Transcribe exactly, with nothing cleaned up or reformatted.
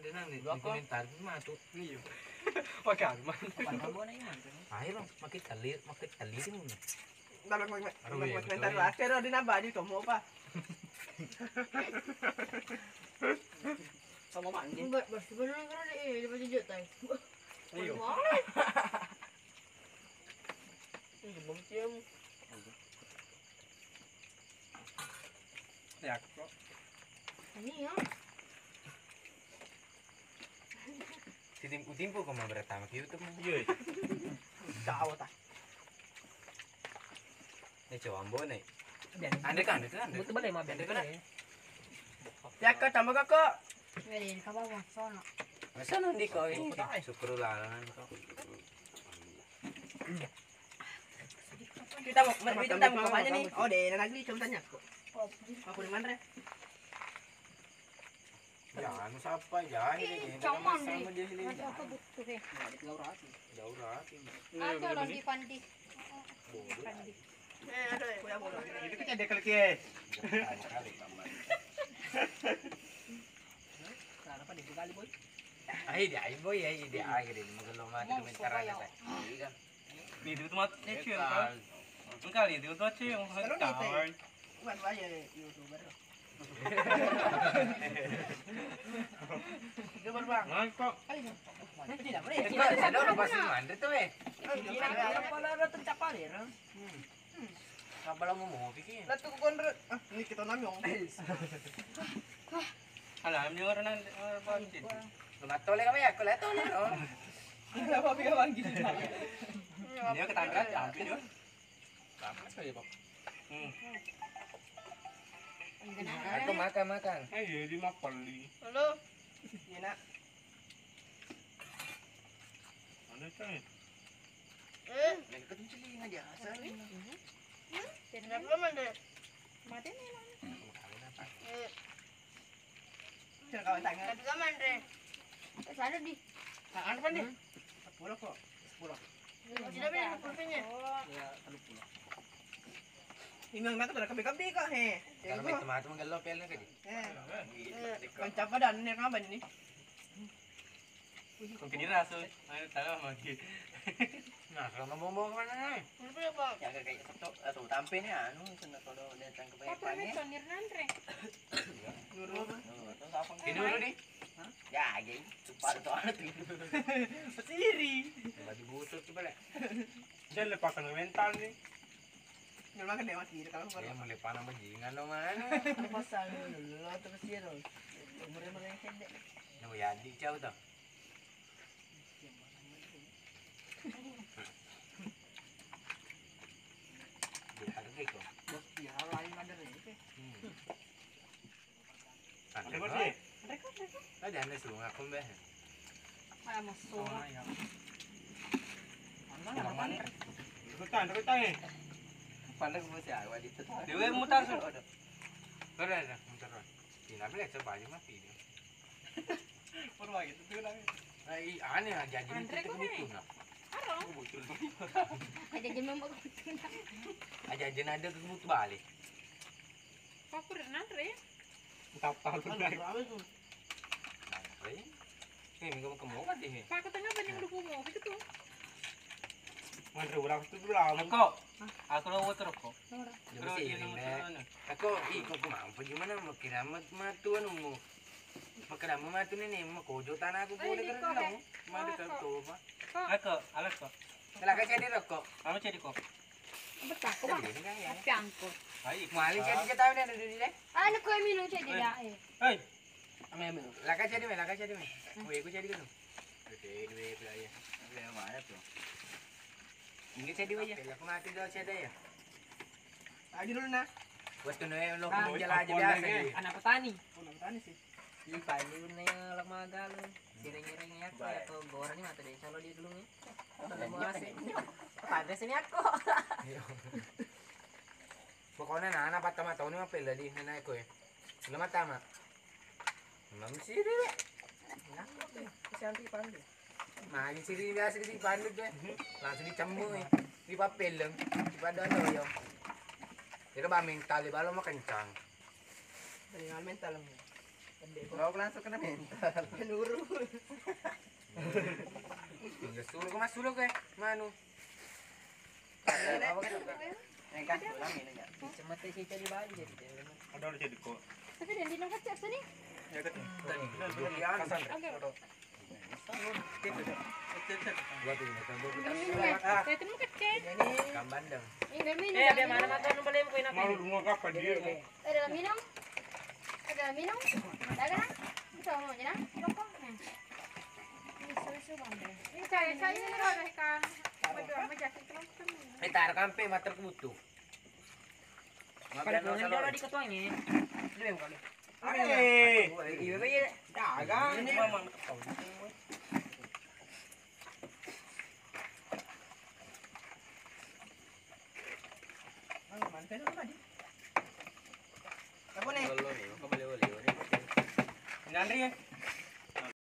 Denang nih, komentar matu. Iya. Pakai apa? Ayo, makin tali, makin tali sih. Dalam komentar, akhirnya di nambah di kamu apa? Sama mandi. Enggak, bos, sebenarnya kan ada, eh, ada baju juta. Ayo. Ini belum cium. Ya, kok. Ini ya. Sitimpu-timpu ko mau bertama ke YouTube mah. Iya. Tahu tak? Ini coba ambo nih. Ande kan, ande kan, ande. Butuh balik mah, ande kan. Ya, kok tambah kok. Ini kabar sono. Masa nanti kau ini syukur larangan kau. Kita mau, kita mau apa aja nih? Oh, deh, nanti coba tanya aku. Apa di mana? Ya, anu siapa ya? Ini, ini, cuman sama dia ini. Ada apa butuh, eh? Daurati. Daurati. Ada orang di Pandi. Pandi. Eh, ada ya, punya bola. Itu kita dekel ke. Kenapa dia kali, Boy? Ai, dia, ai, Boy, ya, dia, ai, dia, mau kalau mati komentar aja, tak. Iya. Nih, itu mah cewek kan. Engkau nih, itu mah cewek, kawan. Bukan aja YouTuber. YouTuber, Bang. Mantap. Ayo. Tidak boleh. Itu ada orang pasti mandri tuh, eh. Kepala rata capal ya, Ram? Kepala mau mau bikin. Lah tuh konre. Ah, ini kita nami, Om. Alah, ini orang nanti, orang pasti. Lu matole kami ya, aku lihat tuh, no. Kenapa dia manggil? Dia ketangkap, hampir dia. Apa saya, Bang? Hmm. Aku makan, makan. Eh, iya, di Mapelli. Halo. Iya, Nak. Ada, Cang? Eh. Yang ketemu celing aja, asal. Kenapa, Mandre? Mati nih, Mang. Eh. Sudah kawan tangan. Tapi kamu, Andre. Eh, sana di. Nah, anu kan nih? Sepuluh kok. Sepuluh. Tidak beli pulpennya. Ya, telung puluh. Ini yang nak berapa kebika-bika, he? Kalau itu mah, cuma gelo pelnya tadi. Eh. Kan siapa dan ini kapan nih? Mungkin dirasa, ayo, tahu lagi. Nah, kalau ngomong-ngomong kemana nih? Kenapa ya, Bang? Ya, kayak ketok atau tampe nih, anu, sana kalau datang ke Bapak Bayapannya. Tonir nanre. Nurul. Nurul, terus apa? Ini dulu nih. Hah? Ya, geng, cepat tuh anak tuh. Pesiri. Baju butut coba lah. Dia lepasan mental nih. Nggak makan deh, mati kalau. Dia mau lepas nama jingan lo mana? Pasang dulu, lo terus dia lo. Umurnya mereka pendek. Namo ya, di jauh tuh. Dihargai kok. Bos, ya, lain ada nih. Hmm. Ada, Bos, ya? Ada, ada, ada. Ada, ada, suruh ngaku, Mbah. Mana masuk? Oh, ya. Mana, mana? Rebutan, rebutan, eh. Pandai gue sih, awal itu. Dewe mutar, Sun. Ada, ada, mutar, Bang. Ini apa, lihat, coba aja, Mas, video. Purwa gitu tuh, Nang. Ai, aneh aja, jadi Andre kita kok kebutuhan, nih? Nah. Aro. Kebutuhan. Aja aja memang kebutuhan. Aja aja nada kebutuhan balik. Pakur nanre. Entah apa lu, Andre. Andre. Nih, minggu mau ke mau kan, deh? Pak, ketengah banding dukung mau, gitu tuh. Andre, orang itu dulu lama. Kok? Aku lo water kok. Ora. Terus dia nomor sana. Aku, ih, kok mampu gimana? Mau kira amat matu anu mau. Makkeda matu nene, makojo tanaku pole kerrang. Made kerto, Pak. Ako, alako. Laka cedi rokko. Anu cedi ko. Betah ko, Bang. Tapi angkut. Mali cedi cetau ne dulu deh. Anu ko minum cedi dah, eh. Hei. Ame ame. Laka cedi me, laka cedi me. Kue ku cedi ko. Oke, dua puluh ya. Oke, mana tuh? Ini cedi aja. Aku mati dulu cedi ya. Lagi dulu nah. Buat kena lo. Anak petani. Oh, anak petani sih. Ih, paling ne lak maga lo. Sireng-ireng ya, ko ya, ko goreng ni mata desa lo di dulu ni. Pada sini aku. Pokoknya nah, anak pertama tahun ini apa lagi, anak aku ya. Belum mata, Mak. Mam siri. Nah, apa ya? Sianti pandu. Nah, di sini biasa di pandu deh. Langsung dicemmu ya. Di papeleng. Di pada lo ya. Kita ba mental di balo mau kencang. Dengan mental. Lo langsung kena mental. Menuru. Suruh ke mas, suruh ke manu. Cemete sih jadi bali jadi. Ada udah jadi kok. Tapi dan di nang kecap sini. Ya kan. Kasar. Oke. Minum ya. Saya tuh mau kecil. Kambandang. Ini minum. Eh, dia mana mata nu boleh buka ini. Mau lu mau kapan dia? Ada minum? Ada minum? Ada kan? Bisa mau aja nah. Rokok. Ini susu bang. Ini saya saya ini roda kan. Waduh, sama jatuh terus kan. Eh, tar kampe mater kutu. Kalau pengen dora di ketuanya. Lu yang kali. Eh, iya iya. Dagang. Ini memang. Apa nih? Belum ya, kok boleh boleh. Ngantri ya?